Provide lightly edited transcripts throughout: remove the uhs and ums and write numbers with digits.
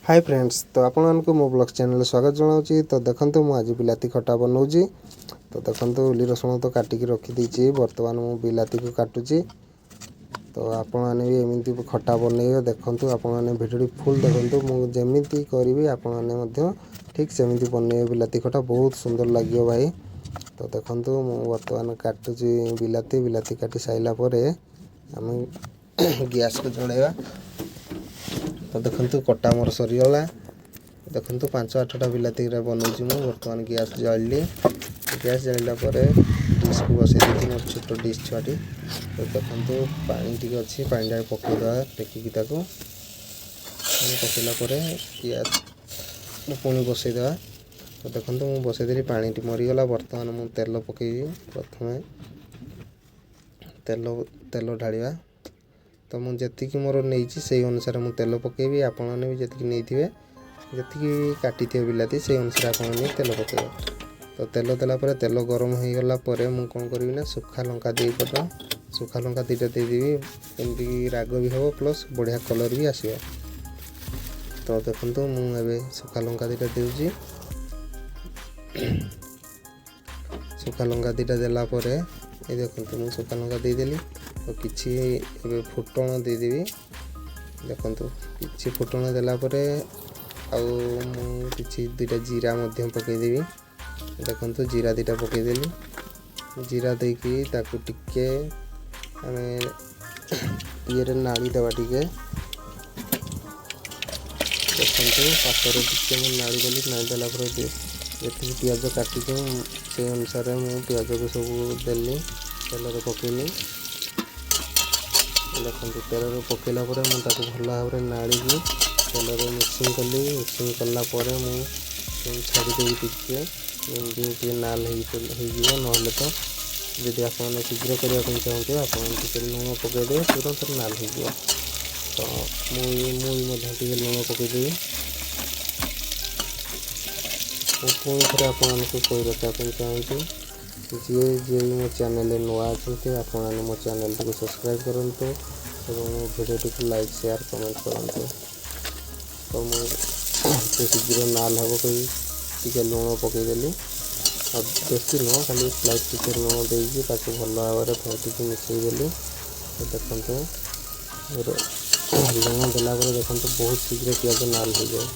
High friends, ତ ଆପଣମାନଙ୍କୁ ମୋ ବ୍ଲଗ୍ ଚ୍ୟାନେଲ୍ରେ ସ୍ୱାଗତ ଜଣାଉଛି। ତ ଦେଖନ୍ତୁ, ମୁଁ ଆଜି ବିଲାତି ଖଟା ବନାଉଛି। ତ ଦେଖନ୍ତୁ, ଉଲି ରସୁଣ ତ କାଟିକି ରଖିଦେଇଛି। ବର୍ତ୍ତମାନ ମୁଁ ବିଲାତିକୁ କାଟୁଛି। ତ ଆପଣମାନେ ବି ଏମିତି ଖଟା ବନେଇବେ। ଦେଖନ୍ତୁ, ଆପଣମାନେ ଭିଡ଼ିଓଟି ଫୁଲ୍ ଦେଖନ୍ତୁ। ମୁଁ ଯେମିତି କରିବି, ଆପଣମାନେ ମଧ୍ୟ ଠିକ୍ ସେମିତି ବନେଇବେ। ବିଲାତି ଖଟା ବହୁତ ସୁନ୍ଦର ଲାଗିବ ଭାଇ। ତ ଦେଖନ୍ତୁ, ମୁଁ ବର୍ତ୍ତମାନ କାଟୁଛି ବିଲାତି। ବିଲାତି କାଟି ସାରିଲା ପରେ ଆମେ ଗ୍ୟାସ୍କୁ ଜଳାଇବା। ତ ଦେଖନ୍ତୁ, କଟା ମୋର ସରିଗଲା। ଦେଖନ୍ତୁ, 5-8ଟା ବିଲାତିରେ ବନାଉଛି ମୁଁ। ବର୍ତ୍ତମାନ ଗ୍ୟାସ୍ ଜାଳିଲି। ଗ୍ୟାସ୍ ଜାଳିଲା ପରେ ଡିସ୍କୁ ବସେଇ ଦେଇଛି, ମୋର ଛୋଟ ଡିସ୍ ଛୁଆଟି। ତ ଦେଖନ୍ତୁ, ପାଣି ଟିକେ ଅଛି, ପାଣିଟା ପକାଇଦେବା ଟେକିକି ତାକୁ। ପାଣି ପକାଇଲା ପରେ ଗ୍ୟାସ୍ ପୁଣି ବସେଇଦେବା। ତ ଦେଖନ୍ତୁ, ମୁଁ ବସେଇଦେଲି, ପାଣିଟି ମରିଗଲା। ବର୍ତ୍ତମାନ ମୁଁ ତେଲ ପକାଇବି। ପ୍ରଥମେ ତେଲ ଢାଳିବା। ତ ମୁଁ ଯେତିକି ମୋର ନେଇଛି, ସେଇ ଅନୁସାରେ ମୁଁ ତେଲ ପକାଇବି। ଆପଣମାନେ ବି ଯେତିକି ନେଇଥିବେ, ଯେତିକି କାଟିଥିବେ ବିଲାତି, ସେଇ ଅନୁସାରେ ଆପଣମାନେ ତେଲ ପକାଇବେ। ତ ତେଲ ଦେଲା ପରେ, ତେଲ ଗରମ ହେଇଗଲା ପରେ ମୁଁ କ'ଣ କରିବି ନା ଶୁଖା ଲଙ୍କା 2 ପଟ, ଶୁଖା ଲଙ୍କା 2ଟା ଦେଇଦେବି। ଏମିତିକି ରାଗ ବି ହେବ, ପ୍ଲସ୍ ବଢ଼ିଆ କଲର୍ ବି ଆସିବ। ତ ଦେଖନ୍ତୁ, ମୁଁ ଏବେ ଶୁଖା ଲଙ୍କା 2ଟା ଦେଉଛି। ଶୁଖା ଲଙ୍କା 2ଟା ଦେଲା ପରେ, ଏ ଦେଖନ୍ତୁ, ମୁଁ ଶୁଖା ଲଙ୍କା ଦେଇଦେଲି। ତ କିଛି ଏବେ ଫୁଟଣ ଦେଇଦେବି। ଦେଖନ୍ତୁ, କିଛି ଫୁଟଣ ଦେଲା ପରେ ଆଉ ମୁଁ କିଛି 2ଟା ଜିରା ମଧ୍ୟ ପକାଇଦେବି। ଦେଖନ୍ତୁ, ଜିରା 2ଟା ପକାଇଦେଲି। ଜିରା ଦେଇକି ତାକୁ ଟିକେ ଆମେ ଇଏରେ ନାଳି ଦେବା ଟିକେ। ଦେଖନ୍ତୁ, ପାତରେ ଟିକେ ମୁଁ ନାଳି ଦେଲି। ନାଳି ଦେଲା ପରେ ଯେତିକି ପିଆଜ କାଟିଛି, ସେଇ ଅନୁସାରେ ମୁଁ ପିଆଜକୁ ସବୁ ଦେଲି, ତେଲରେ ପକାଇଲି। ଦେଖନ୍ତୁ, ତେଲରେ ପକାଇଲା ପରେ ମୁଁ ତାକୁ ଭଲ ଭାବରେ ନାଳିକି ତେଲରେ ମିକ୍ସିଂ କଲି। ମିକ୍ସିଂ କଲା ପରେ ମୁଁ ଛାଡ଼ିଦେବି ଟିକେ, ଯେମିତି ଟିକେ ନାଲ ହେଇଯିବ। ନହେଲେ ତ ଯଦି ଆପଣମାନେ ଶୀଘ୍ର କରିବା ପାଇଁ ଚାହୁଁଥିବେ, ଆପଣ ଟିକେ ଲୁଣ ପକାଇଦେବେ, ତୁରନ୍ତ ନାଲ ହେଇଯିବ। ତ ମୁଁ ବି ମଧ୍ୟ ଟିକେ ଲୁଣ ପକାଇଦେବି। ମୁଁ ପୁଣି ଥରେ ଆପଣମାନଙ୍କୁ କହି ରଖିବା ପାଇଁ ଚାହୁଁଛି, ଯିଏ ଯିଏ ବି ମୋ ଚ୍ୟାନେଲରେ ନୂଆ ଅଛନ୍ତି, ଆପଣମାନେ ମୋ ଚ୍ୟାନେଲଟିକୁ ସବସ୍କ୍ରାଇବ୍ କରନ୍ତୁ ଏବଂ ମୋ ଭିଡ଼ିଓଟିକୁ ଲାଇକ୍, ସେୟାର, କମେଣ୍ଟ କରନ୍ତୁ। ତ ମୁଁ ଶୀଘ୍ର ନାଲ ହେବ କହି ଟିକେ ଲୁଣ ପକାଇଦେଲି। ଆଉ ବେଶୀ ନୁହଁ, ଖାଲି ସ୍ଲାଇଟ୍ ଟିକେ ଲୁଣ ଦେଇକି ତାକୁ ଭଲ ଭାବରେ ଫେଣ୍ଟିକି ମିଶାଇ ଦେଲି। ତ ଦେଖନ୍ତୁ, ଲୁଣ ଦେଲା ପରେ ଦେଖନ୍ତୁ, ବହୁତ ଶୀଘ୍ର ପିଆଜ ନାଲ ହେଇଯାଏ।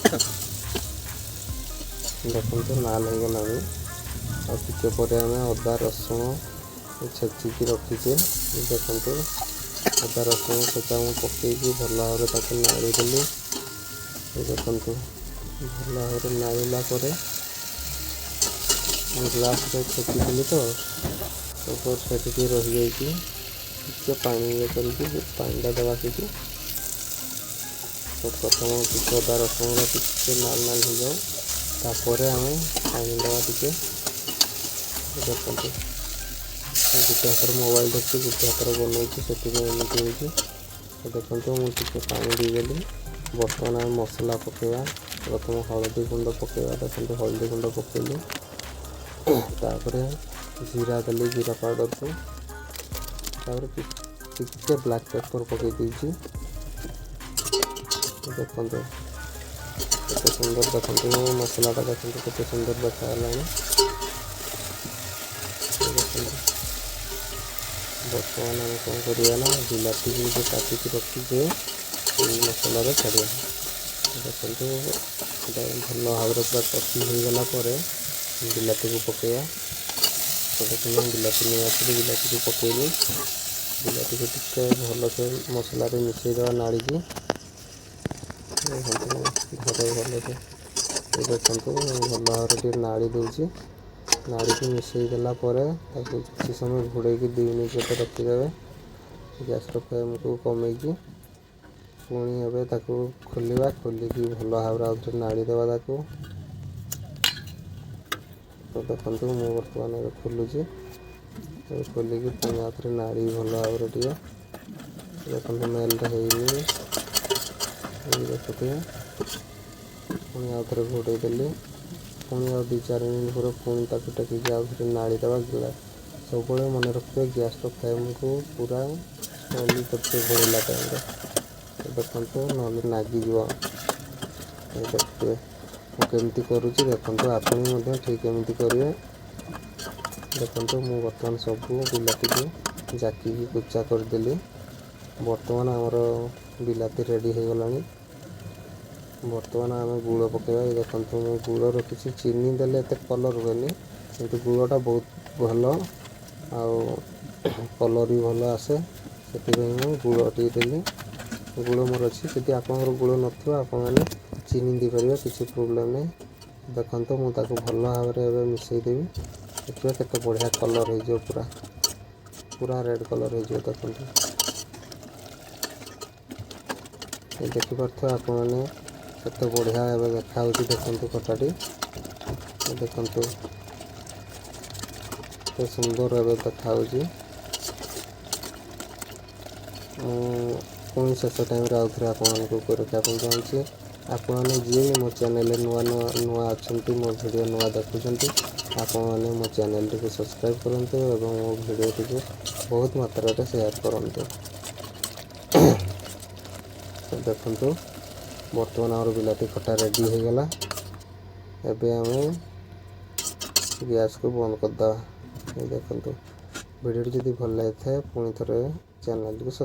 ଦେଖନ୍ତୁ, ନାଲ ହେଇଗଲାଣି। ଆଉ ଟିକେ ପରେ ଆମେ ଅଦା ରସୁଣ ଛେଚିକି ରଖିଛେ। ଦେଖନ୍ତୁ, ଅଦା ରସୁଣ ଛେଚା ମୁଁ ପକାଇକି ଭଲ ଭାବରେ ତାକୁ ନାଳିଦେଲି। ଦେଖନ୍ତୁ, ଭଲ ଭାବରେ ନାଳିଲା ପରେ ମୁଁ ଗ୍ଲାସ୍ରେ ଛେଚିଥିଲି, ତ ସେଠି ଟିକେ ରହିଯାଇଛି। ଟିକେ ପାଣି ଇଏ କରିକି ପାଣିଟା ଦେବା ସେଠି। ତ ପ୍ରଥମ ଟିକେ ଅଦା ରସୁଣଟା ଟିକେ ନାଲ ନାଲ ହେଇଯାଉ, ତାପରେ ଆମେ ପାଣି ଦେବା ଟିକେ। ଦେଖନ୍ତୁ, ଗୋଟେ ହାତରେ ମୋବାଇଲ ଧରିଛି, ଗୋଟେ ହାତରେ ବନଉଛି, ସେଥିପାଇଁ ଏମିତି ହେଉଛି। ଦେଖନ୍ତୁ, ମୁଁ ଟିକେ ପାଣି ଦେଇଦେଲି। ବର୍ତ୍ତମାନ ଆମେ ମସଲା ପକାଇବା। ପ୍ରଥମ ହଳଦୀ ଗୁଣ୍ଡ ପକାଇବା। ଦେଖନ୍ତୁ, ହଳଦୀ ଗୁଣ୍ଡ ପକାଇଲି। ତାପରେ ଜିରା ଦେଲି, ଜିରା ପାଉଡ଼ରକୁ। ତାପରେ ଟିକେ ବ୍ଲାକ୍ ପେପର୍ ପକାଇ ଦେଇଛି। ଦେଖନ୍ତୁ କେତେ ସୁନ୍ଦର, ଦେଖନ୍ତୁ ମସଲାଟା, ଦେଖନ୍ତୁ କେତେ ସୁନ୍ଦର ଦେଖାଗଲାଣି। ଦେଖନ୍ତୁ, ବର୍ତ୍ତମାନ ଆମେ କ'ଣ କରିବା ନା ବିଲାତିକୁ ଯେଉଁ କାଟିକି ରଖିଛେ, ଏଇ ମସଲାରେ ଛାଡ଼ିବା। ଦେଖନ୍ତୁ, ଏଇଟା ଭଲ ଭାବରେ ପୁରା କଷି ହେଇଗଲା ପରେ ବିଲାତିକୁ ପକାଇବା। ତ ଦେଖନ୍ତୁ, ମୁଁ ବିଲାତି ନେଇ ଆସିଲି, ବିଲାତିକୁ ପକାଇଲି। ବିଲାତିକୁ ଟିକେ ଭଲସେ ମସଲାରେ ମିଶାଇଦେବା ନାଳିକି। ଦେଖନ୍ତୁ, ଘରେ ଭଲସେ, ଦେଖନ୍ତୁ, ଭଲ ଭାବରେ ଟିକେ ନାଳି ଦେଉଛି। ନାଳିକି ମିଶାଇ ଦେଲା ପରେ ତାକୁ କିଛି ସମୟ ଘୋଡ଼େଇକି 2 ମିନିଟ୍ ଗୋଟେ ରଖିଦେବେ, ଗ୍ୟାସ୍ର ଫ୍ଲେମ୍କୁ କମେଇକି। ପୁଣି ଏବେ ତାକୁ ଖୋଲିବା। ଖୋଲିକି ଭଲ ଭାବରେ ଆଉ ଥରେ ନାଳି ଦେବା ତାକୁ। ତ ଦେଖନ୍ତୁ, ମୁଁ ବର୍ତ୍ତମାନ ଏବେ ଖୋଲୁଛି। ଏବେ ଖୋଲିକି ପୁଣି ଆଉ ଥରେ ନାଳି ଭଲ ଭାବରେ ଟିକେ। ଦେଖନ୍ତୁ, ମେଲ୍ଟ ହେଇନି, ଦେଖୁଥିବେ। ପୁଣି ଆଉ ଥରେ ଘୋଡ଼େଇ ଦେଲି। ପୁଣି ଆଉ 2-4 ମିନିଟ୍ ପରେ ପୁଣି ତାକୁ ଟେକିକି ଆଉ ଥରେ ନାଳି ଦେବା। ସବୁବେଳେ ମନେ ରଖିବେ, ଗ୍ୟାସ୍ର ଫ୍ଲେମ୍କୁ ପୁରା ସ୍ଲୋଲି କରିଥିବେ ଘୋଡ଼େଇଲା ଟାଇମ୍ରେ। ଦେଖନ୍ତୁ, ନହେଲେ ନାଗିଯିବ। ଦେଖିବେ ମୁଁ କେମିତି କରୁଛି। ଦେଖନ୍ତୁ, ଆପଣ ମଧ୍ୟ ଠିକ୍ ଏମିତି କରିବେ। ଦେଖନ୍ତୁ, ମୁଁ ବର୍ତ୍ତମାନ ସବୁ ବିଲାତିକୁ ଜାକିକି କୁଚା କରିଦେଲି। ବର୍ତ୍ତମାନ ଆମର ବିଲାତି ରେଡ଼ି ହେଇଗଲାଣି। ବର୍ତ୍ତମାନ ଆମେ ଗୁଡ଼ ପକାଇବା। ଦେଖନ୍ତୁ, ମୁଁ ଗୁଡ଼ ରଖିଛି। ଚିନି ଦେଲେ ଏତେ କଲର୍ ହୁଏନି, କିନ୍ତୁ ଗୁଡ଼ଟା ବହୁତ ଭଲ ଆଉ କଲର୍ ବି ଭଲ ଆସେ। ସେଥିପାଇଁ ମୁଁ ଗୁଡ଼ ଟିକେ ଦେଲି। ଗୁଡ଼ ମୋର ଅଛି। ଯଦି ଆପଣଙ୍କର ଗୁଡ଼ ନଥିବ, ଆପଣମାନେ ଚିନି ଦେଇପାରିବେ, କିଛି ପ୍ରୋବ୍ଲେମ୍ ନାହିଁ। ଦେଖନ୍ତୁ, ମୁଁ ତାକୁ ଭଲ ଭାବରେ ଏବେ ମିଶାଇ ଦେବି। ଦେଖିବେ କେତେ ବଢ଼ିଆ କଲର୍ ହେଇଯିବ, ପୁରା ପୁରା ରେଡ଼୍ କଲର୍ ହେଇଯିବ। ଦେଖନ୍ତୁ, ଦେଖିପାରୁଥିବେ ଆପଣମାନେ କେତେ ବଢ଼ିଆ ଏବେ ଦେଖାହେଉଛି। ଦେଖନ୍ତୁ ଖଟାଟି, ଦେଖନ୍ତୁ କେତେ ସୁନ୍ଦର ଏବେ ଦେଖାହେଉଛି। ମୁଁ ପୁଣି ଶେଷ ଟାଇମ୍ରେ ଆଉ ଥରେ ଆପଣମାନଙ୍କୁ ରଖିବା ପାଇଁ ଚାହୁଁଛି, ଆପଣମାନେ ଯିଏ ବି ମୋ ଚ୍ୟାନେଲ୍ରେ ନୂଆ ନୂଆ ନୂଆ ଅଛନ୍ତି, ମୋ ଭିଡ଼ିଓ ନୂଆ ଦେଖୁଛନ୍ତି, ଆପଣମାନେ ମୋ ଚ୍ୟାନେଲ୍ଟିକୁ ସବସ୍କ୍ରାଇବ୍ କରନ୍ତୁ ଏବଂ ମୋ ଭିଡ଼ିଓଟିକୁ ବହୁତ ମାତ୍ରାରେ ସେୟାର କରନ୍ତୁ। ଦେଖନ୍ତୁ, ବର୍ତ୍ତମାନ ଆମର ବିଲାତି ଖଟା ରେଡ଼ି ହେଇଗଲା। ଏବେ ଆମେ ଗ୍ୟାସ୍କୁ ବନ୍ଦ କରିଦେବା। ଦେଖନ୍ତୁ, ଭିଡ଼ିଓଟି ଯଦି ଭଲ ଲାଗିଥାଏ, ପୁଣି ଥରେ ଚ୍ୟାନେଲ୍ଟିକୁ